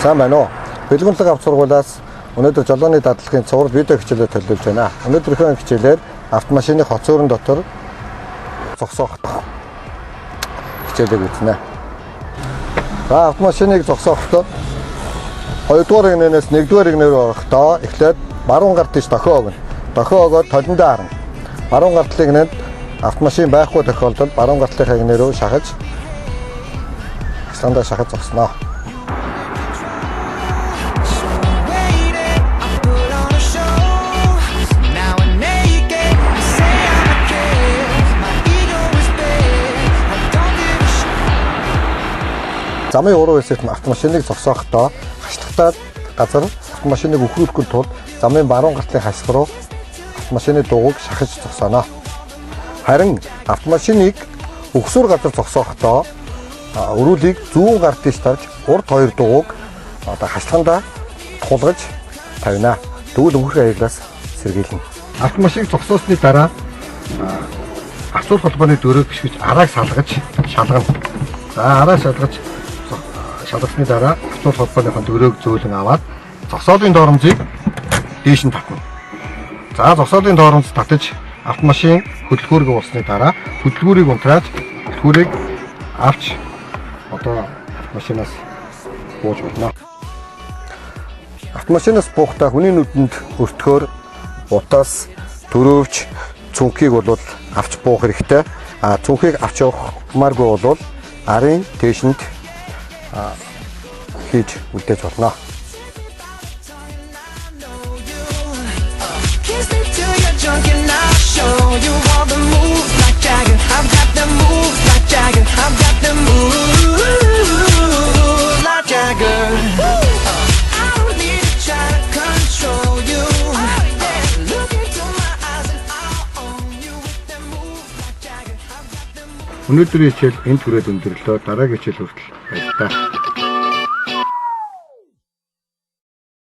Сайн байна уу? Бэлгүнлэг авто сургуулиас өнөөдөр жолооны дадлагын цуврал видео хичээлээр төлөвлөж байна. Өнөөдрийнхөө хичээлээр автомашины хоцорон дотор зогсоох хичээлийг үзнэ. За, автомашиныг зогсоохтой 2 дугаар эгнээнээс 1 дугаар эгнээ рүү орохдоо эхлээд баруун гар тийш дохио өгнө. Дохио өгөөд толиндоо харна. Баруун гар талын эгнээнд автомашин байхгүй тохиолдолд баруун гар талынхаа эгнээ рүү шахаж, хашлагандаа шахаж зогсноо. Waiting, I put on a show. Now I'm naked. I say I'm a kid. My ego is big. I don't give a shit. Замын уруу хэсэгт автомашиныг зогсоохтой хашлагтай газар автомашиныг үхрүүлэхгүй тулд замын баруун гар талын хашлага руу автомашины дугуйг шахаж зогсооно. Харин автомашиныг өгсүүр газар зогсоохтой өрүүлийг зүүн гар тийш тарж, урд хоёр дугуйг одоо хашлагандаа тулгаж тавина. Тэгвэл үхрэх аяглаас сэргийлнэ. Автомашиныг зогсоосны дараа авто холбооны дөрөөг бишгэж, арааг салгаж шалгана. За, араа шалгаж шалгасны дараа авто холбооныхон дөрөөг зөөлөн аваад зогсоолын доромжийг дээш нь татна. За, зогсоолын доромж татаж, автомашин хөдөлгүүрийг уусны дараа хөдөлгүүрийг унтрааж, хөдөлгүүрийг авч одоо автомашинаас бууж болно. Автомашинаас буухдаа хүний нүдэнд өртөхөөр утас, түрийвч, цүнхийг бол авч буух хэрэгтэй. А цүнхийг авч явахмааргүй бол арын дээшинд хийж үлдээж болно. Kiss me till you're drunk and I'll show you all the moves like Jagger. I've got the moves like Jagger. I've got the moves like Jagger. I don't need to try to control you. Look into my eyes and I'll own you with the moves like Jagger. I've got the Өнөөдрийн хичээл энд хүрээд өндөрлөө. Дараагийн хичээл хүртэл баярлалаа.